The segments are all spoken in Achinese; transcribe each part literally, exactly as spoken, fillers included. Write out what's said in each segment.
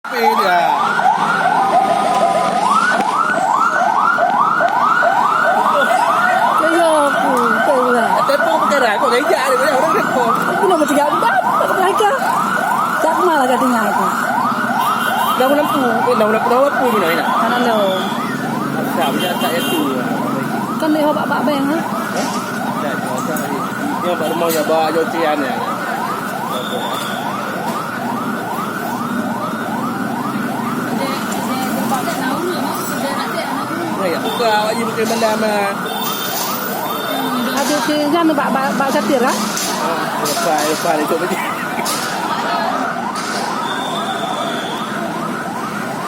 Tapi dia. Kaya aku, betul lah. Tempo perkara, kok gaya dia, orang tempo. Aku nak bertiga, aku tak, tak berlaga. Tak malah kat tinggal aku. Dah lampu, eh, dah lampu, dah lampu ni, nak? Kanan dah. Asal, macam tak ya tu. Kan dia bak, bak bank, ha? Hah? Tak, tak, tak. Dia bak rumah, dia bak jauh cian, ya. Nah, ya, buka awak je bukan benda mah. Ada ke jan bak, bak, bak satir, ah? Ah, lepas, lepas, lepas, lepas.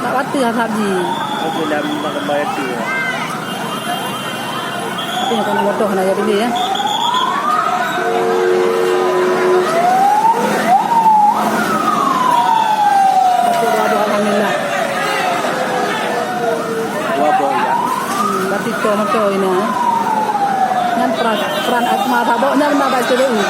Bak batu lah sabji. Aku dalam makan bayar tu. Tapi nak kena motoh nak jadi ya. Tapi doa-doa alhamdulillah. Dua boh ya. Hmm, berarti kau motoh ini, eh. Nyan peran, peran Akmal Sabok nyan nak baca dulu.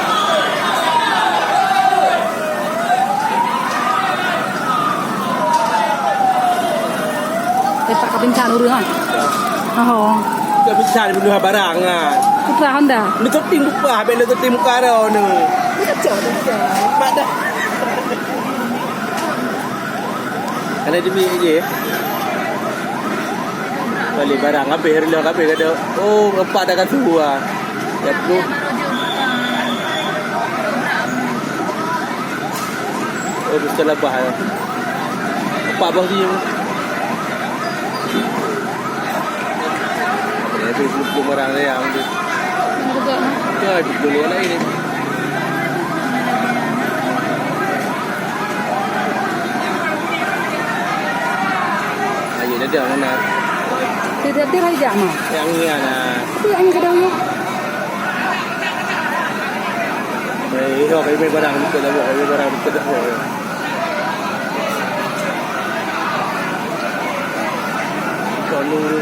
Eh, tak kapincan ureueng, ah. Oh. Kapincan dulu barang, ah. Putra Honda. Ni tu tim buka, habis ni tu tim muka dah, ni. Ni kacau, ni kacau. Mak dah. Kalau demi je. Balik barang habis, rela habis kata. Oh, empat dah kata. Ya, tu. Oh, betul lah bah. Empat boh dia. Ya, tu belum orang dia yang tu. Kan, boleh lain ni. Ayo, dadah mana? Tidak, tidak, tidak, mah. Yang ni, ah. Tapi yang ni kadang ni. Eh, inoe kami barang beutôi dah, kami barang beutôi dah. Kau nunggu.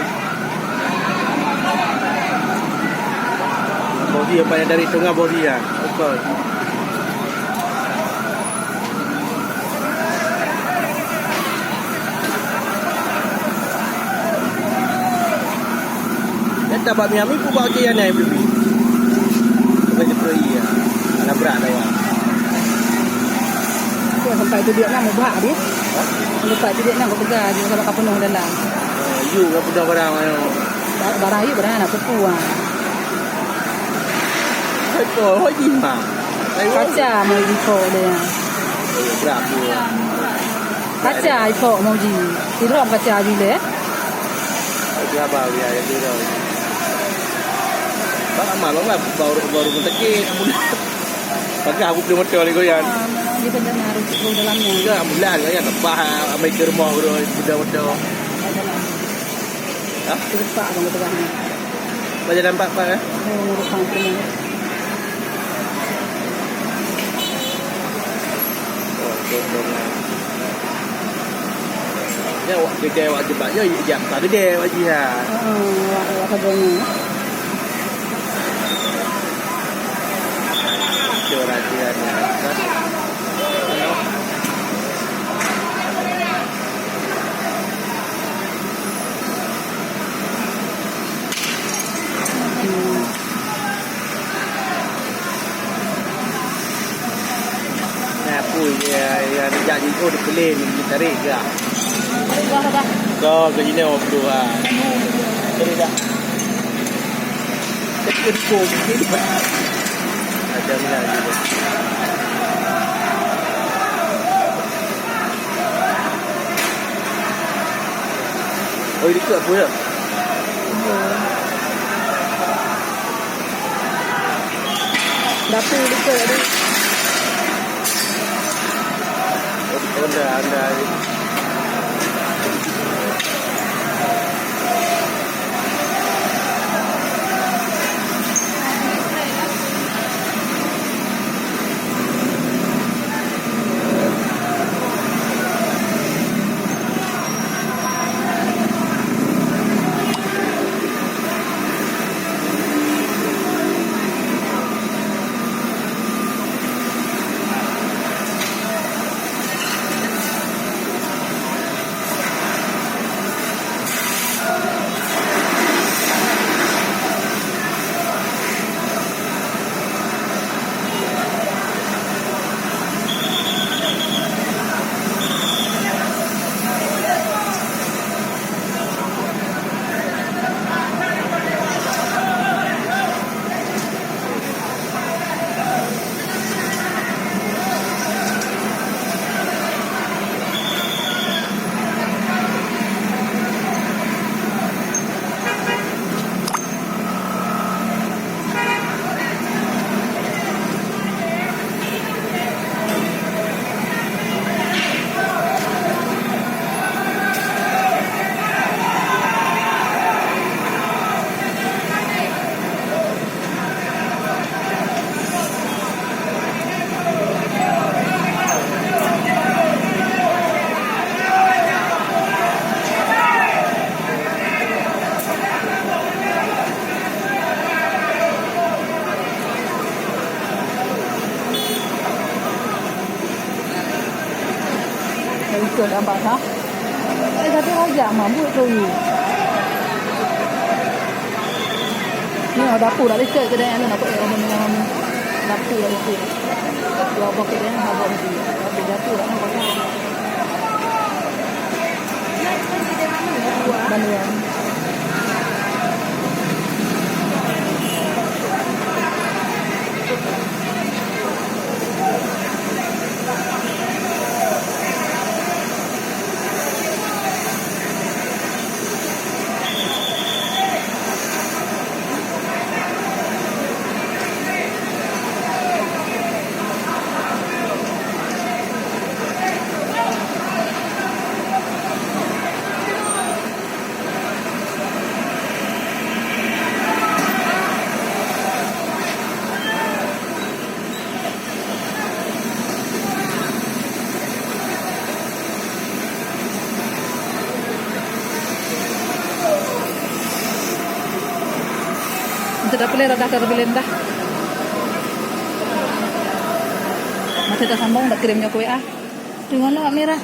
Bodi apa yang dari tengah bodi ya? Betul. Nyata bak Miami pun bak Oceania yang beli. Bukan jepuri ya. Alah berat dah, wah. Aku sampai tu dia nak mubah dia. Hah? Sampai tu dia nak aku pegang je, kalau kau penuh dalam. Oh, you kau pegang barang mana? Ba-, barang you barang anak pupu ah. Hai po, ho jih ma. Kaca mau jipok dia. Oh, ya, berat dia. Kaca ipok mau ji. Irong kaca bila. Itu apa dia yang dia. Bang amal bang lah baru baru pun sakit. Pakai aku punya motor ni goyan. Ah, memang dia kena harus go dalamnya. Enggak, bulan kan ya, tambah amai ke rumah bro, benda motor. Hah? Terus pak abang kata. Baca nampak pak eh? Oh, ngurus pangkeng. Oh, tu, tu, tu. Ya, awak kedai awak jebak je, ya, tak kedai awak jihad. Heeh, awak, awak kedai ni. Itu raja ni. Hmm. Nah, pui dia, yang jak jengkol dipelin, ditarik gak. Kau ke sini waktu ah. Tarik dah. Tekan pun. Ada lagi. Oh, ini ke apa ya? Dapur dekat tadi. Oh, anda, anda. Ikut abang ha. Eh, tapi raja mah buat tu. Ni ada dapur dah lecet kedai anu nak buat orang dengan dapur dah lecet. Dua abang kedai abang tu. Tapi dapur dah nampak. Bantuan. Untuk dapur rada ka terbilin dah. Masih tersambung, dah kirim nyoe ke W A. Tengok lah, Kak Mira.